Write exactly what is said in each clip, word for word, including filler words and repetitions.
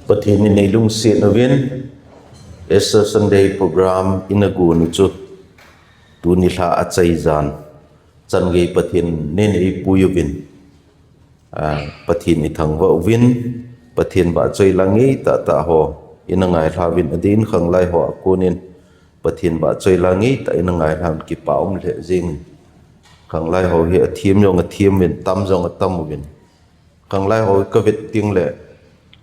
Pathen in eilungset uvin, Easter Sunday program ina gon u chu tuni lha achaijan changei Pathen in eipui uvin, ah, Pathen ithangvah uvin, Pathen vahchoi la ngeitah tah ho ina ngailha uvin, adeh in khanglai ho a konin Pathen vahchoi la ngeitah ina ngailha uvin, kipa um lheh jengin. Khanglai ho hi athem jong athem uvin, tam jong atam uvin. Khanglai ho hi kavet teng le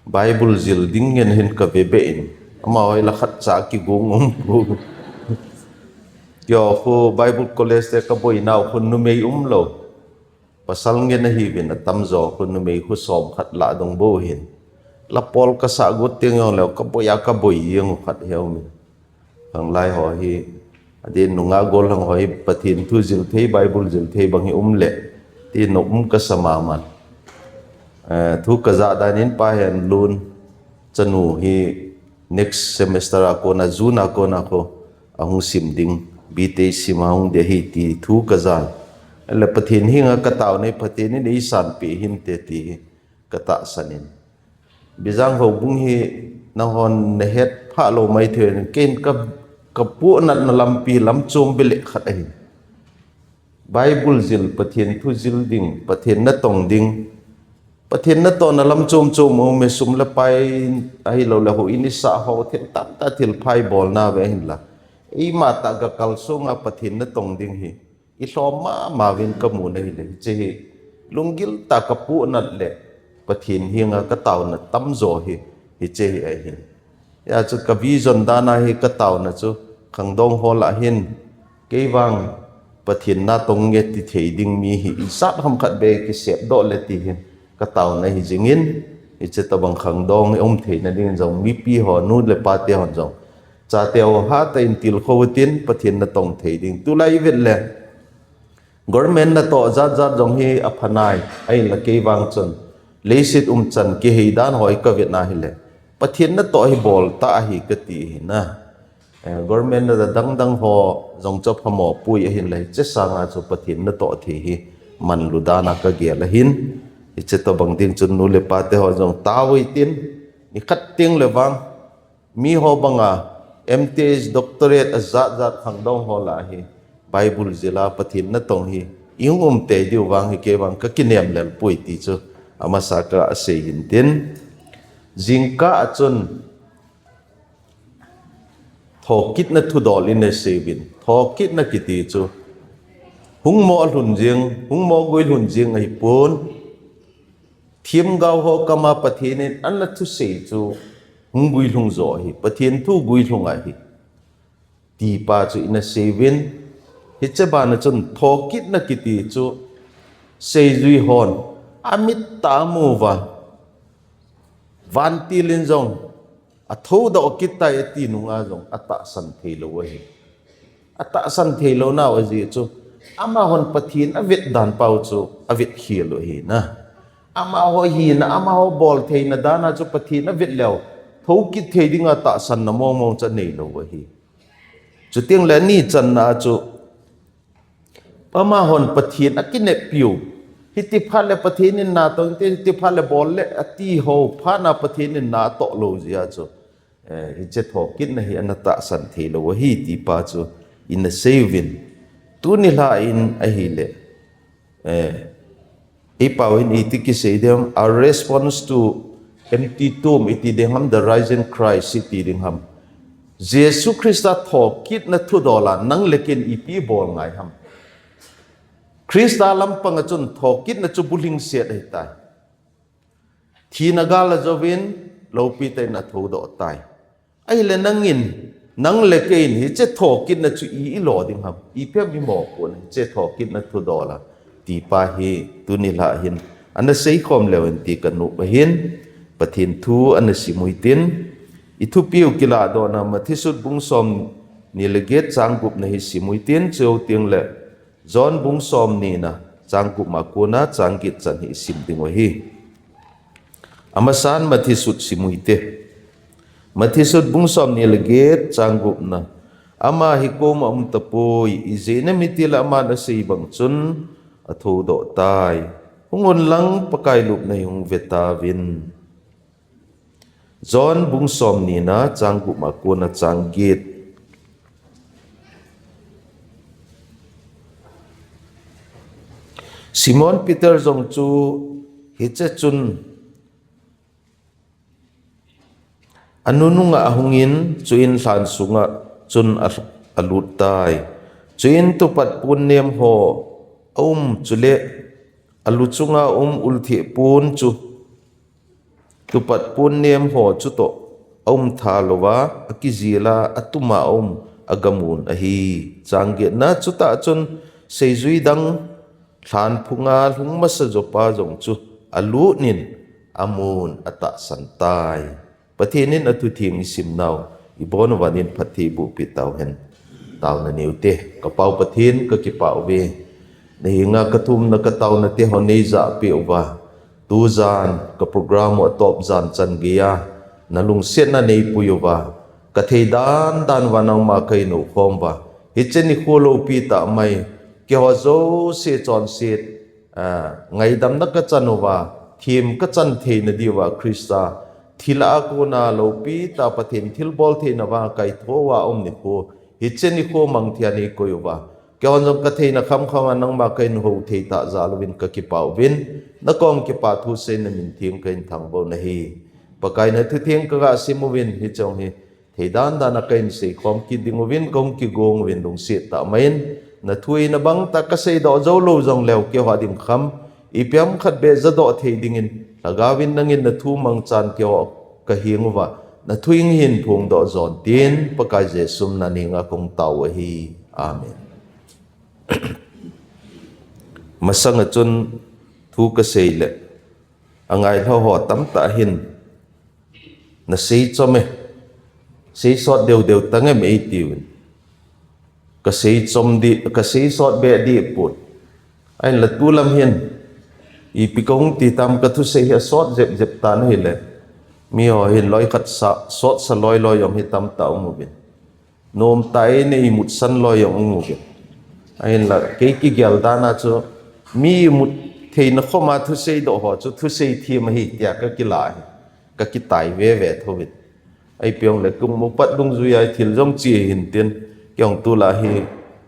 Bible jil ding ngen hin kave beh in, amaho hi la khatcha kigong um poi. Keiho khu Bible College te kaboinau khu numei umlou, pasal ngen ahiuvin, atamjo khu numei khu somkhat lah dong bou hin. La pol kasah got teng jongleu kaboi a kaboi jeng u khat hi aumin. Khanglai ho hi, adeh in nungah gollhang ho hi Pathen thu jil thei, Bible jil thei bang hi um le, ti nop um kasa mama. Eh, thu kajah dan in Pa Henlun chanu hi next semester a kona, June a kona khu ahung sim ding, B Tech sim ahung ding ahi ti thu kajan. Ahile Pathen henga kataona hi Pathen in eisanpeh hinte ti hi katahsan in. Bijang houbung hi nanghon nahet phah lou maithei in, keiin ka, kapohnatna lampi lam chom beh le khat ahi. Bible jil, Pathen thu jil ding, Pathen natong ding, Pathen natohna lam chom chom aume, sum le pai ahilou le houin isah ho, thil tamtah thilpha ibolna uve hinla, eima tah kakalsonga Pathen natong ding hi ilhom mama uvin kamu na hile, hiche hi lunggil tah kapohnat le Pathen henga kataona tamjo hi, hiche hi ahin. Hijeh chun ka vision dan a hi kataona chu khangdong ho lah hin, kei vang Pathen natong nge ti thei ding mi hi ijat ham khat beh kisepdoh le ti hin kataona hi jingin, hiche tobang khangdong um theina dingin jong mipi ho, nu le pa te hon jong, chate ho hatah in tilkhou utin, Pathen natong thei ding. Tulai ivet le government natoh jat jat jong hi aphanai, ahinla kei vang chun leiset umchan kihei dan ho hi kavet na hile, Pathen natoh hi bol tah ahi kati ahi na. Eh, government na dang dang ho jong chu aphamo poi, ahinla hiche sanga chu Pathen natoh thei hi manlu dan a kagel ahin, hiche tobang ding chun nu le pa te ho jong tao utin, nikhat teng le vang, mi ho banga M Th, doctorate ajat jat khangdong ho lah hi Bible jil a Pathen natong hi ihung um tei diu vang hi kei vang kakinem lel poi ti chu amasa kasei hin tin. Jingkah a chun thokitna thudol ina sei uvin, thokitna kiti chu hung mo lhun jing, hung mo guilhun jing ahipon, themgao ho kama Pathen in ana thusei chu hung guilhung jo ahi, Pathen thu guilhung ahi, ti pa chu ina sei uvin, hiche bana chun thokitna kiti chu seijui hon amit tah a amu uva, vantil in jong athoudoh kit tai ati nunga jong atahsan theilou ahi. Atahsan theilou nau ajeh chu, amahon Pathen avet dan pau chu avet khel u ahi na. Amaho hina, amaho bol theina dan a chu Pathen avet leu, thoukit thei dinga tahsanna mong mong chu aneilou ahi. Chuteng le ani channa a chu, amahon Pathen akinepiu, hiti phat le Pathen in natong inte, hiti phat le bol le ati ho phat na Pathen in natoh lou jeh a chu, eh, hiche thokitna hi ana tahsan theilou ahi ti pa chu ina sei uvin. Tuni lha in ahile, eh, eipao hin iti kisei dem, Our Response to Empty Tomb iti ding ham, The Risen Christ iti ding ham. Jesu Christa thokitna thudol a nang le keiin ipi ibol ngai ham. Christa lampang a chun thokitna chu bulhingset ahitai. Thina gal a jouvin loupi tah in athoudoh tai. Ahile nangin, nang le keiin hiche thokitna chu i, ilo ding ham. Ipi ham imo pon hiche thokitna thudol a ti pa hi tuni lha hin ana seikhom leu hen ti kanop ahin, Pathen thu ana sim u hitin, ithupiu kilahdohna Matthew sut bung somni le get chang gupna hi sim u hitin, chuteng le John bung somnina chang gupna a kona chang get chan hi isim diu ahi. Amasan Matthew sut sim u hite. Matthew sut bung somni le get chang gupna. Ama hi koma aum tapoi, ijeh inem itile aman asei bang chun athoudoh tai. Hung un lang Pakai lupna hi hung ve tauvin. John bung som nina chang gup a kona chang get. Simon Peter jong chu hiche chun anunung a ahungin, chuin lhan sunga chun a, alut tai. Chuin tupat pon nem ho aum chule alu chunga um ulthih pon chu tupat pon nem ho chutoh aum tha louva, akijila atuma aum agamun ahi. Chang getna chutah chun seijui dang lhan phunga lhung masa jopa jong chu alutin amun atahsan tai. Pathen in athutheng isim nau ibon uva nei phatthei boh peh tauhen. Taona nei ute. Ka Pau Pathen, ka kipah uve. Na henga ka thumna ka taona te ho nei jah peh uva, tujan ka program u atop jan chan geiya na lungsetna nei pui uva, ka thei dan dan uva nangma ka hin houkhom uva, hiche nikho loupi tah mai, keiho jouse chonset, ah, ngaidamna ka chan uva, them ka chan theina diuva Christa, thil a kona loupi tah Pathen thilbol theina vang kaitho uva um nikho, hiche nikho mang thei a nei koi uva, keihon jong ka theina khamkham a nangma ka hin hou thei tah jal uvin ka kipah uvin, na koma kipa thu seiyin na min theng ka hin thangvah u ahi. Pakai na thutheng ka ga sim uvin, hiche hi thei dan dan a ka hin seikhom kit ding uvin, ka hung kigong uvin lungset tah mai in, na thu in abang tah ka seidoh jou lou jong leu keiho ding kham, ipi ham khat beh jadoh thei dingin, Lhagao in nangin na thu mangchan keiho ka heng uva, na thu in hin phongdoh jon tin, Pakai Jesu min a ka hung tao u ahi. Amen. Masang a chun thu ka sei le, angailha ho tamtah hin, na sei chom e, sei sot deu deu tang em eitiuvin. Ka sei chom di, ka sei sot beh di put. Ahinla tulam hin, ipi ka hung ti tam ka thusei hi asot jep jep tan ahile, miho hin loi khat sa, sot sa loi loi jong hi tamtah um uvin. Nom tah in imut san loi jong um uvin. Ahinla, kei kigel dan a chu, mi imut theina khoma thusei doh ho chu, thusei them ahi, tia ka kila hi. Ka kitai veve thouvin. Ahi peh jongle, kum mu pat dungjuia thil jong chi hintin, kei jong tulai hi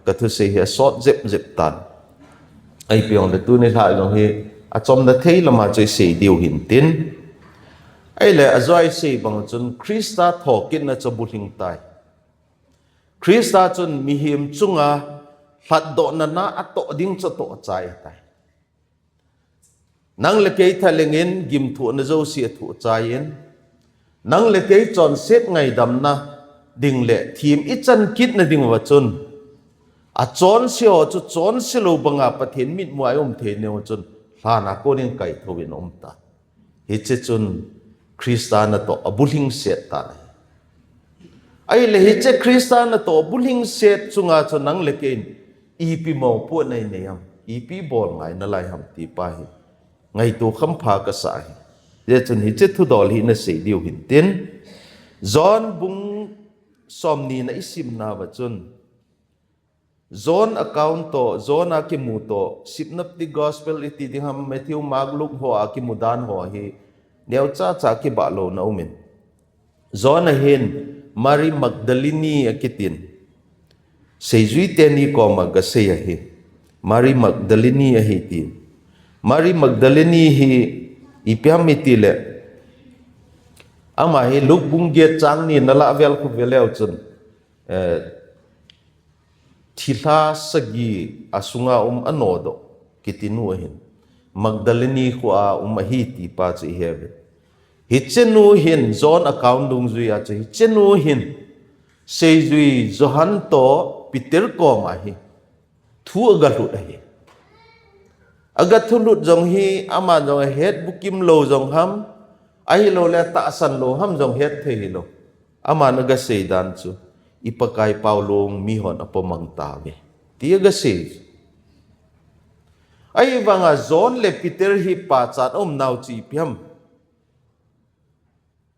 ka thusei hi asot jep jep tan. Ahi peh jongle, tuni lhah jong hi achomna thei lama chu isei diu hintin. Ahile, ajo a isei bang chun Christa thokitna chu bulhing tai. Christa chun mihem chunga lhatdohna na atoh ding chu atoh chai tai. Nang le kei thalheng in gimthohna jouse athoh chai in, nang le kei chonset ngaidamna ding le them ichan kitna ding uva chun, achonse ho chu chonse lou banga Pathen mitmu a ium thei nau chun, lhan a konin kaithouvin aum tai. Hiche chun Christa natoh abulhing set tan ahi. Ahile hiche Christa natoh abulhing set chunga chu nang le kei in ipi mopohna inei ham, ipi bol ngai nalai ham ti pa hi ngaito khampha kasa ahi. Hijeh chun hiche thudol hi nasei diu hintin, John bung somni na isimna uva chun, John account toh, John a kimu toh, Synoptic Gospel iti ding ham, Matthew, Mark, Luke ho a kimu dan ho hi neocha cha kibah louna umin. John a hin Mary Magdalene akitin, seijui teni koma gasei ahi. Mary Magdalene ahi tin. Mary Magdalene hi ipi ham itile, ama hi Luke bung get chang ni na lah vel khu veleu chun, eh, thilha sagi asunga um anodoh kiti nu ahin, Magdalene khoa um ahi ti pa chu ihe uve. Hiche nu hin John account dungjuia chu hiche nu hin seijui Johan toh Peter koma hi thu aga lhut ahi. Aga thu lhut jong hi, aman jong ahet bukim lou jong ham, ahilouleh tahsan lou ham jong het thei hilou. Aman aga sei dan chu, i Pakai Paulung mihon apomang tauve, ti aga sei. Ahivanga John le Peter hi pachat aum nau chu ipi ham.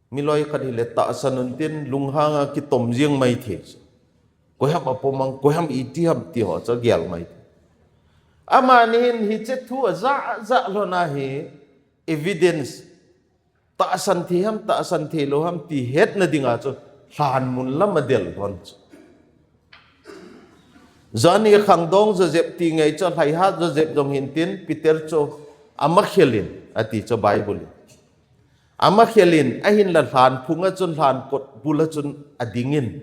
Miloi khat hile tahsan untin lunghanga kitom jeng mai thei. Koi ham apomang, koi ham iti ham ti ho chu agel mai thei. Amani hin hiche thu ajah jah lhon a hi evidence, tahsan thei ham, tahsan thei lou ham ti hetna dinga chu lhan mun lam adel lhon chu. Johan hi khangdong Joseph ti ngei chu, lhaihat Joseph jong hin tin, Peter chu ama khelin ati chu Bible in. Ama khelin, ahinla lhan phunga chun, lhan kot bula chun adingin,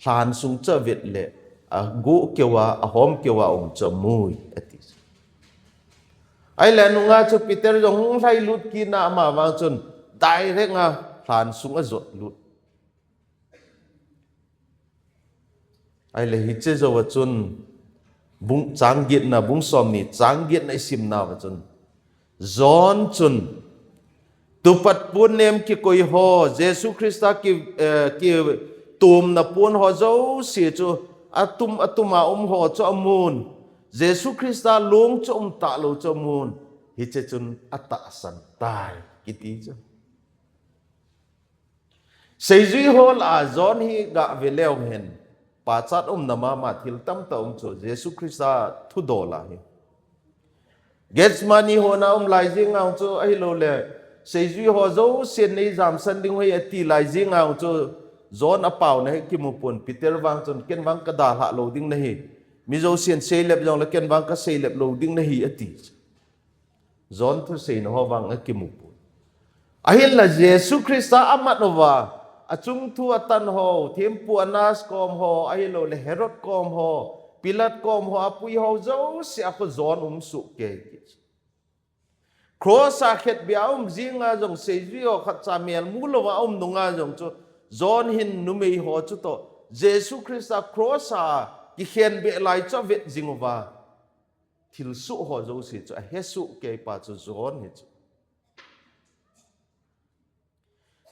lhan sung chu avet le, ago keuva, ahom keuva um chu amui ati. Ahile nunga chu Peter jong hung lhailut kitna, ama vang chun direct a lhan sung ajot lut. Ahile hiche jouva chun bung, chang getna, bung somni chang getna isimna uva chun, John chun, tupat pon nem kikoi ho, Jesu Christa ki, eh, kitomna pon ho jouse chu, atum, atuma um ho chu amun, Jesu Christa long chu umtah lou chu amun, hiche chun atahsan tai kiti chu. Seijui ho lah a John hi gave leu hen, pachat umna mama thil tamtah um chu, Jesu Christa thudol a hi. Gethsemane hon a um lai jeng a chu, ahilou le, seijui ho jousen nei jamsan ding u ahi ati lai jeng a chu, John apaona hi kimu pon, Peter vang chun, ken vang kadalhah lou ding nahi. Mi jousen seilep jongle ken vang kaseilep lou ding nahi ati. John thuseina ho vang akimu pon. Ahinla Jesu Christa amat uva, achung thu atan ho, thempu Annas kom ho, ahilou le Herod kom ho, Pilat kom ho, apui ho jouse a khu John um soh kei. Cross a khetbeh a um jing a jong seijui ho khatcha melmu louva um nunga jong chu, John hin numei ho chutoh, Jesu Christa cross a kikhenbeh lai chu avet jing uva, thilsoh ho jouse chu ahesoh kei pa chu John hi chu.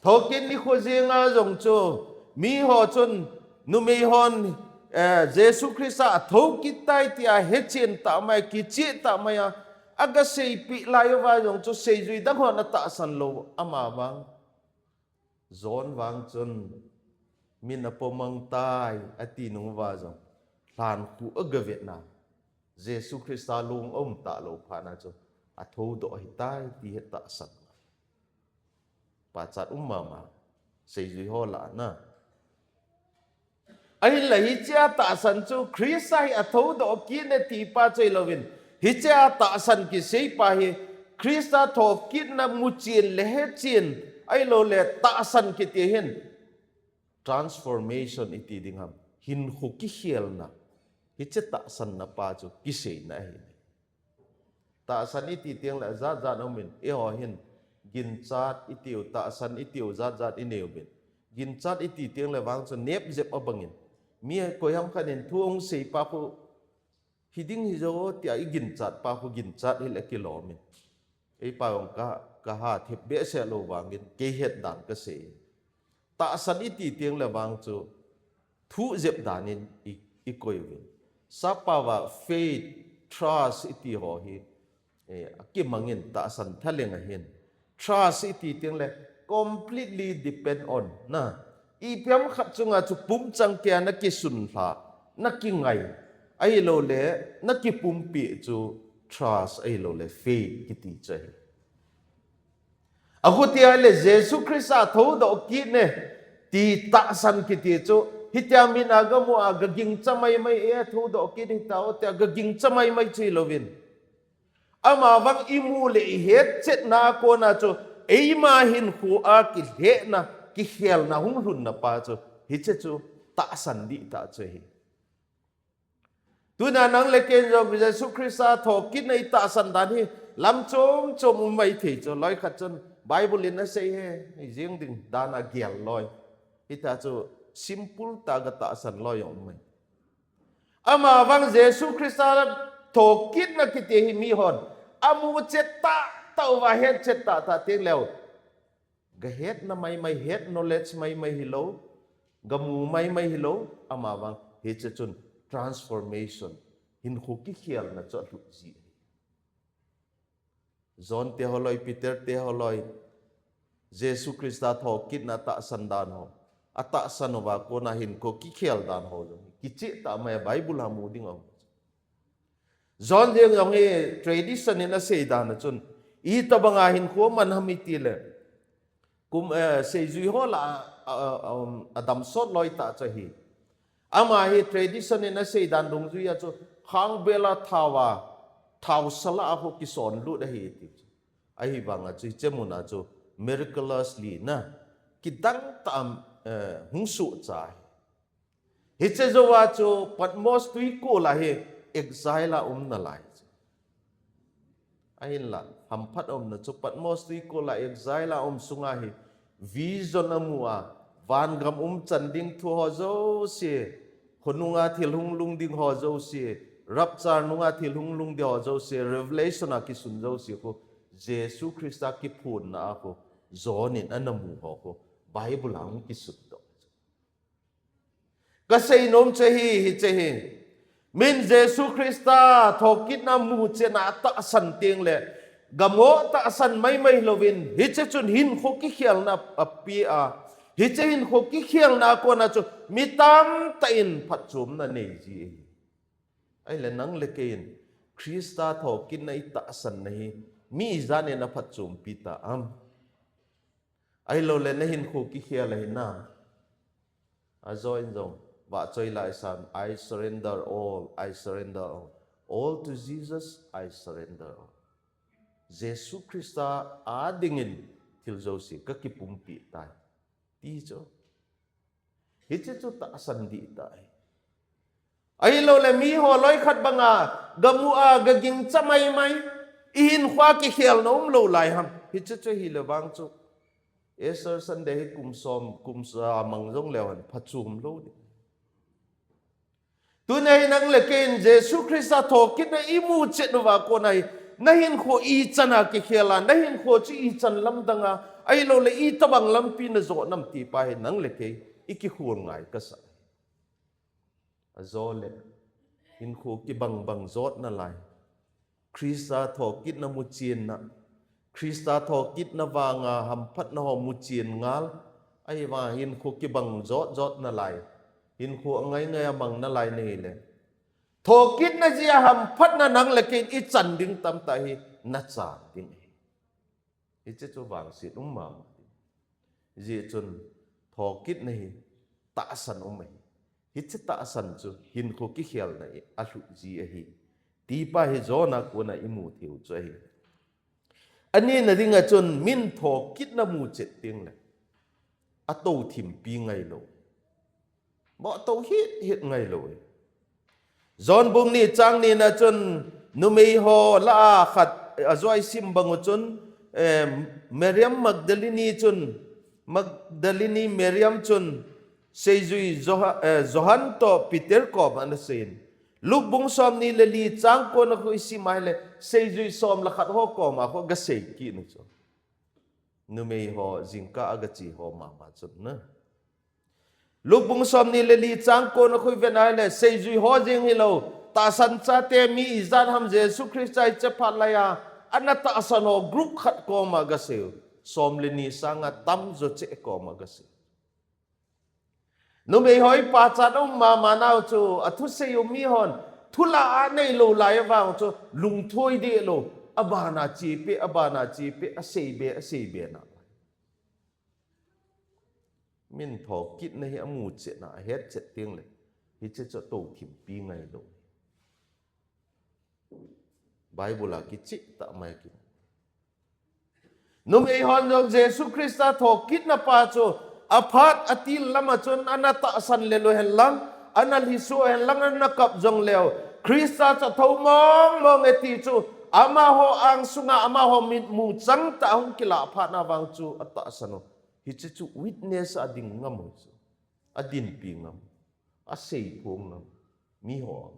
Thokit nikho jeng a jong chu, mi ho chun, numei hon, eh, Jesu Christa athokit tai tia hechen tah mai, kicheh tah mai a, agaseipeh lai uva jong chu, seijui dang hon atahsan lou, ama vang. John vang chun, min apomang tai, ati nung uva jong, lhan khu agavetna, Jesu Christa long aumtah lou phat na chu, athoudoh ahitai ti hi tahsan. Pachat um mama, seijui ho lah a na. Ahinla hichea tahsan chu Christa hi athoudoh kit e ti pa chu ahilouvin, hichea tahsan kisei pa hi Christa thokitna muchen le hechen, ahilou le tahsan kiti hin transformation iti ding ham, hinkho kikhelna, hiche tahsanna pa chu kiseina ahi. Tahsan iti teng le jat jat aumin, eiho hin ginchat itiu, tahsan itiu, jat jat inei uvin. Ginchat iti teng le vang chu nepjep abangin, mi koi ham khat in thu ahung sei pa khu, hiding hijo tia iginchat pa khu ginchat hile kilom in. Eipa jong ka, kaha thep behseh lou vangin, kei het dan kasei. Tahsan iti teng le vang chu, thu jep dan in i, ikoi uvin. Sappao a faith, trust iti ho hi, eh, akimangin tahsan thaleng ahin. Trust iti teng le completely depend on na. Ipi ham khat chunga chu pumchang keiya nakisunlha, nakingai, ahilou le, nakipumpi chu trust ahilou le faith kiti chu ahi. Achuti ahile Jesu Christa athoudoh kit e ti tahsan kiti chu, hitia min agamu a gagingcha maimai e, athoudoh kit hita o tia gagingcha maimai chu hilouvin. Ama vang imu le ihetchetna kona chu, eima hinkho a kilhehna, kikhelna hung lhunna pa chu, hiche chu tahsan dihtah chu ahi. Tuna nang le ken jong Jesu Christa thokitna itahsan dan hi lam chom chom um maithei chu, loi khat chun Bible in asei e, hijeng ding dan a gel loi. Hita chu simple tah a gatahsan loi jong um mai. Ama vang Jesu Christa thokitna kiti hi mihon amu chet tahtah uva, het chet tahtah teng leu, gahetna maimai, het knowledge maimai hilou, gamu maimai hilou, ama vang hiche chun transformation, hinkho kikhelna chu alhut ji ahi. John te holoi, Peter te holoi, Jesu Christa thokitna atahsan dan ho, atahsan uva kona hinkho kikhel dan ho jong kicheh tah mai a, Bible a mu ding aum. John jeng jong hi tradition in asei dan a chun, itobang a hinkho aman ham iti le, kum, eh, seijui ho lah a, a, a, um, adam sot loi tah chu ahi. Ama hi tradition in asei dan dungjui a chu, khangbel a thao a, thao sala a khu kison lut ahi ati chu. Ahivang a chu, hiche mun a chu, miraculously na, kidang tah a, eh, hung sohcha ahi. Hiche jou a chu Patmos twikol a hi exile a um nalai chu. Ahinla, hamphat a umna chu Patmos twikol a exile a um sunga hi vision amu a, vangam umchan ding thu ho jouse, khonunga thil hung lhung ding ho jouse, rapture nunga thil hung lhung ding ho jouse, Revelation a kisun jouse khu, Jesu Christa kiphonna a khu, John in ana mu ho khu, Bible a hung kisun doh. Kasei nom chu ahi, hiche hi. Min Jesu Christa thokitna muchetna atahsan teng le, gam ho tahsan maimai louvin, hiche chun hinkho kikhelna ape a. Hiche hinkho kikhelna a kona chu mi tamtah in phatchomna nei ji ahi. Ahile nang le kei in Christa thokitna itahsan na hi mi ijat in aphatchompi ta am? Ahilou le na hinkho kikhel ahi na. Ajo in jong, vahchoi lai san, "I surrender all, I surrender all. All to Jesus, I surrender all." Jesu Christa a dingin thil jouse kakipumpi tai. Ti chu. Hiche chu tahsan dih tai. Ahilou le mi ho loi khat banga, gamu a, gaging cha maimai, ihinkho a kikhelna umlou lai ham. Hiche chu ahile vang chu. Easter Sunday hi kum som, kum sa mang jong leu hen, phachom lou ding. Tuna hi nang le kei in Jesu Christa thokitna imuchet uva kona hi, na hinkho ichan a kikhel a, na hinkho chu ichan lamdang a, ahilou le itobang lampi najot nam ti pa hi nang le kei, ikikhol ngai kasa. Ajo le, hinkho kibang bang jot nalai. Christa thokitna muchenna, Christa thokitna vanga hamphatna ho muchen ngal, ahivang hinkho kibang jot jot nalai, hinkho angai ngai a mang nalai nahile, thokitna jeh a hamphatna nang le kei in ichan ding tamtah hi nachan ding ahi. Hiche chu vangset um mama ding. Hijeh chun thokitna hi tahsan um ahi. Hiche tahsan chu hinkho kikhelna a lhuh ji ahi. Ti pa hi John a kona imu theiu chu ahi. Ani na dinga chun min thokitna muchet teng le, atou thimpi ngailou. Moh tou hit hit ngailou. John bung ni chang ni na chun numei ho lah a khat, ajo isim bang u chun, eh, Mariam Magdalini chun, Magdalini Mariam chun seijui Joha-, eh, Johan toh Peter koma ana seiyin. Luke bung som ni le li chang ko na khu isim a ahile seijui som le khat ho koma khu agasei kit u chu. Numei ho jingkah a gache ho mama chun na. Luke bung som ni le li chang ko na khu iven a ahile seijui ho jeng hilou, tahsan chate mi ijat ham Jesu Christa hiche phat lai a ana tahsan ho group khat koma agasei u. Som le ni sanga tamjo cheh koma agasei u. Numei ho hi pachat a um mama nau chu, athusei u mi hon, thulah a neilou lai avang chu, lungthoi deh lou, abana chepi, abana chepi, asei be, asei be na. Min thokitna hi amuchet na, ahetchet teng le, hiche chu atou thimpi ngailou. Bible a kicheh tah mai kit. Numei hon jong Jesu Christa thokitna pa chu aphat atil lam a chun ana tahsan lel u hen lang, ana lhiso hen lang, ana kap jong leu, Christa chu athou mong mong e ti chu amaho angsunga amaho mitmu chang tah a hung kilah phat na vang chu atahsan u. Hiche chu witness a ding ngam u chu. Adinpi ngam, aseiphong ngam, miho.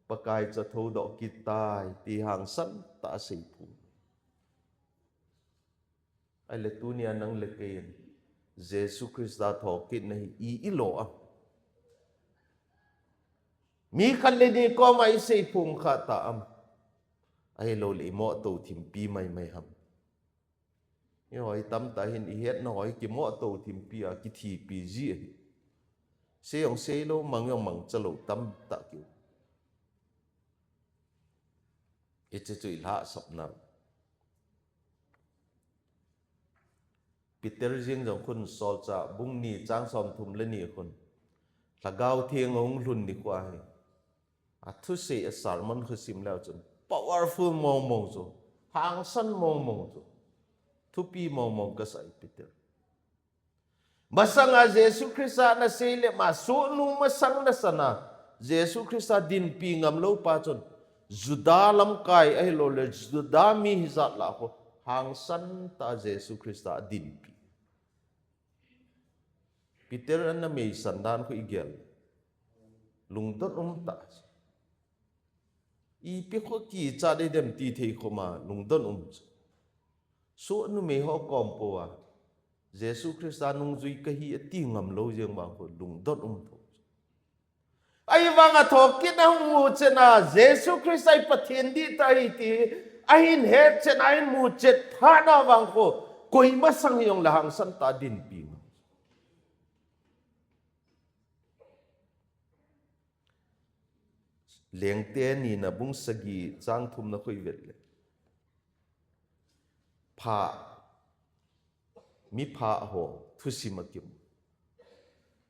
Pakai chu athoudoh kit tai, ti hangsan tah a aseiphong. Ahile tunia nang le kei in, Jesu Christa thokitna hi i, ilo am? Mi khat le ni koma i seiphong kha ta am? Ahilou le i moh tou thimpi maimai ham? Eiho hi tamtah hin i hetna ho hi kimoh tou thimpi a kithipi ji ahi. Sei jong sei lou, mang jong mangcha lou tamtah kium. Hiche chu ilhahsamna. Peter jeng jong khun Solchah bung ni chang somthum le ni khun, Lhagao Theng ahung lhun nikho hi, athusei a sermon khu sim leu chun powerful mong mong chu, hangsan mong mong chu, thupi mong mong kasah e Peter. Masanga Jesu Christa nasei le ma sohnu masang nasana Jesu Christa dinpi ngam lou pa chun, Juda lamkai ahilouleh Juda mi hijat lah khu hangsan tah Jesu Christa adinpi. Peter ana meisan dan khu igel, lungdon um tah. Ipi khu kichat ding dem ti thei khoma lungdon um chu. Soh numei ho kom pouva, Jesu Christa nungjui kahi ati ngam lou jeng vang khu lungdon um tho chu. Ahivanga thokit a hung mu chetna, Jesu Christa hi Pathen dihtah ahi ti ahin het chetna, ahin mu chet phat na vang khu, koima sang hijongle hangsan tah a dinpi ngam. Lengte nina bung sagi chang thumna khu ivet le, pha, mipha ho thusim akimu.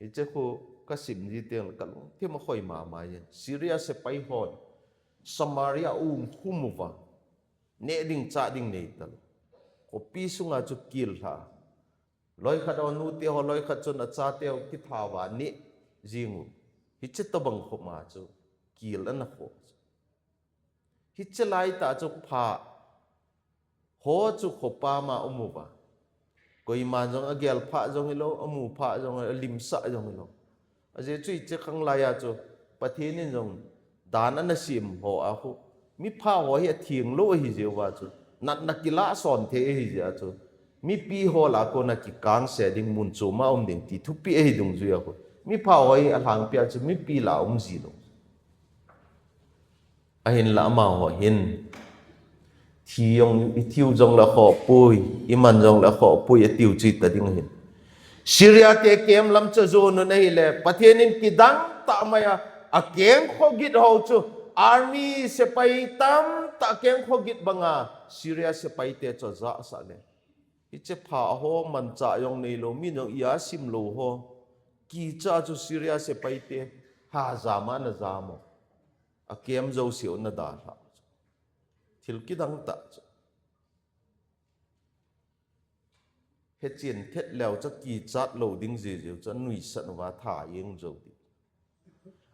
Hiche khu kasim ji teng le kalungthim akhoi mama e. Syria sepai hon Samaria um khum uva, neh ding chah ding nei talou. Khopi sunga chu kil lha. Loikhat ho, nute ho loikhat chun achate ho kitha uva neh jing u. Hiche tobang khoma chu kil ana kho. Hiche laitah chu pha ho chu khopama um uva, koiman jong agel pha jong hilou, amu pha jong hilou, alimsah jong hilou. Ajeh chu hiche khanglai a chu Pathen in jong dan ana sem ho a khu, mipha ho hi atheng lou ahi jeh uva chu, natna kilah son thei ahi jeh a chu, mipi ho lah a kona kikangse ding, mun choma um ding ti thupi ahi dungjuia khu, mipha ho hi alhangpia chu mipi lah a um ji lou. Ahinla amaho hin, thi jong, ithiu jongle akhohpoi, iman jongle akhohpoi atiu chu hita ding ahin. Syria te camp lam chu ajon un ahile, Pathen in kidang tah mai a, akengkho git ho chu, army sepai tamtah kengkho git banga Syria sepai te chu ajahsah le, hiche pha ho manchah jong neilou, mi jong ia sim lou ho, kicha chu Syria sepai te ha jam a ana jam u. A camp jouse u ana dalhah. Thil kidang tah chu. Hechen thet leu chu kichat lou ding jeh jeh u chu anuisat uva tha jeng jou ding.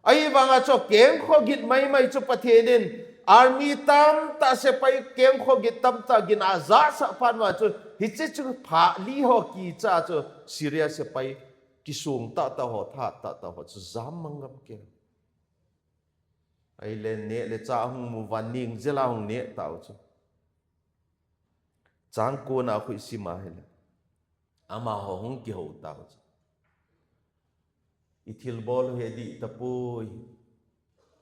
Ahivanga chu kengkho git maimai chu Pathen in army tamtah, sepai kengkho git tamtah gin ajahsah phat uva chu, hiche chu pha li ho kicha chu Syria sepai kisong tahtah ho, that tahtah ho chu jam mang ngam kei. Ahile neh le chah ahung mu uva, ning jel a hung neh tau chu. Chang kona khu isim a hile, amaho hung kihou tau chu. Ithilbol u hi adih tapoi.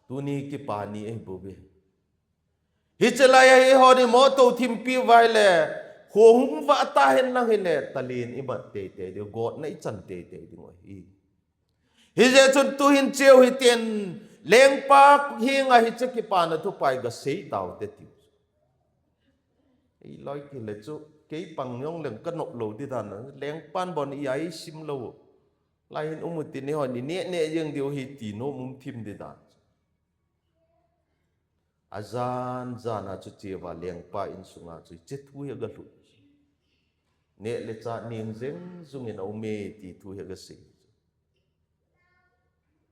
Tuni kipa ni ahibouve. Hiche lai a eihon imo touthimpeh uva ahile, kho hung vah tahen lang hile, talen imat teitei diu, gotna ichan teitei diu ahi. Hijeh chun tuhin cheu hitin, lengpa henga hiche kipana thupha hi gasei taute tiu. Eiloi kile chu, kei pang jongleng kanop lou ding dan a, lengpan bon ia eisim lou u. Lai hin um utin eihon ineh neh jeng diu ahi ti nom um thim ding dan. Ajan jan a chu cheuva lengpa insunga chu hiche thu hi agalhut. Neh le chah ning jeng jung in aume ti thu hi agasei.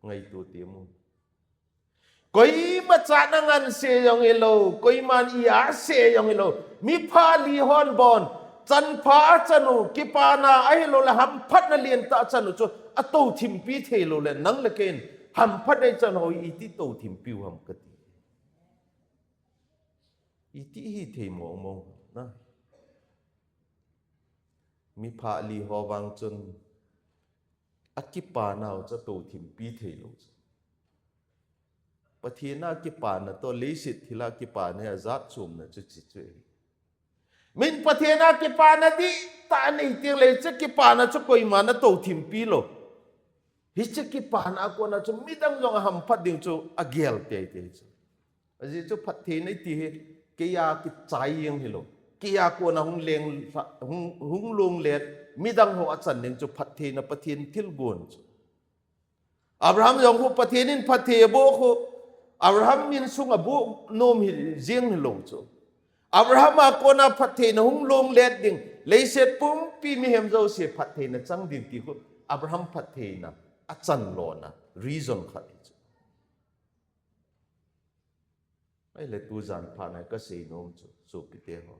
Ngaito temu. Koima chatna nganse jong hilou, koiman ia se jong hilou, mipha li hon bon, chanpha achan u, kipana ahiloule hamphatna lentah achan u chu, atouthimpeh theiloule nang le keiin hamphatna ichan ho hi iti touthimpeh u ham kati. Iti hithei mong mong na. Mipha li ho vang chun akipanau chu atouthimpeh theilou chu. Pathen a kipana toh leiset thil a kipana hi ajat chomna chu hiche chu ahi. Min Pathen a kipana dihtah anei tengle hiche kipana chu koiman atouthimpeh lou. Hiche kipana a kona chu midang jong ahamphat ding chu agel teitei chu. Ajeh chu phattheina iti hi Keiya kichai jeng hilou. Keiya kona hung leng, hung, hung longlet, midang ho achan ding chu phattheina Pathen thilgon chu. Abraham jong khu Pathen in phatthei aboh khu, Abraham insung aboh nom hi jeng hilou chu. Abraham a kona phattheina hung longlet ding, leiset pumpi mihem jouse phattheina chang ding ti khu, Abraham phattheina achan lona reason khat hi chu. Ahile tujan phat na kasei nom chu, sopite ho.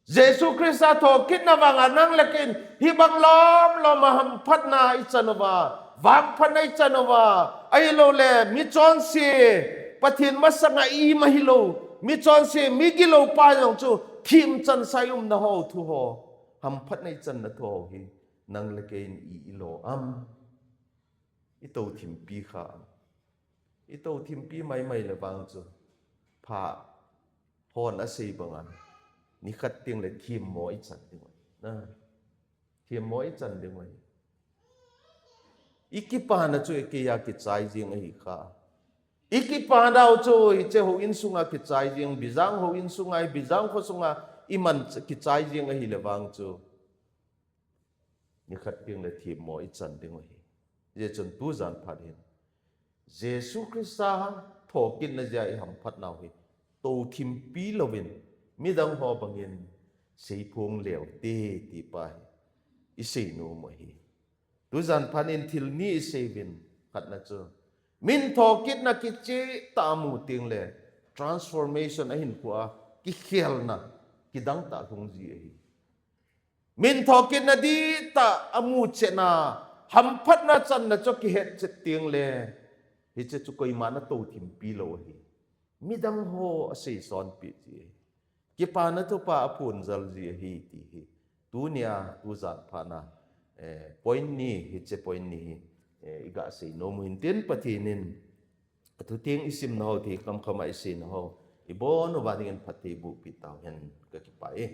Jesu Christa thokitna vanga nang le keiin hibang lom lom a hamphatna ichan uva, vangphatna ichan uva, ahilouleh michonse, Pathen masanga ima hilou, michonse, migilou pa jong chu themchan sa iumna ho thu ho, hamphatna ichanna thu ho hi nang le keiin i, ilo am? Itoh thimpi kha am? Itoh thimpi maimai le vang chu, phat hon asei banga, nikhat tengle themmo ichan ding ahi. Na, themmo ichan ding ahi. Ikipana chu keiya kichai jeng ahi kha. Ikipana u chu hiche houin sunga kichai jeng, Bijang houin sunga, Bijang kho sunga iman ch-, kichai jeng ahile vang chu, nikhat tengle themmo ichan ding ahi. Hijeh chun tujan phat hin Jesu Christa thokitna jeh a ihamphat nau hi, toh thimpi louvin, midang ho bangin seiphong leu te, ti pa hi isei nom ahi. Tujan phat in thil ni isei uvin, khatna chu, min thokitna kichehtah amu tengle, transformation ahinkhoa kikhelna kidangtah lhung ji ahi. Min thokitna dihtah amu chetna, hamphatna channa chu akihet chet tengle, hiche chu koiman atoh thimpi lou ahi. Midang ho aseisonpeh ji ahi. Kipana thupha aphonjal ji ahi ti hi tunia, tujan phat na, eh, point ni, hiche point ni hi, eh, iga sei nom u hintin, Pathen in athu theng isimna ho, thei khamkham a iseina ho, ibon uva dingin phatthei bohpeh tauhen, kakipah e.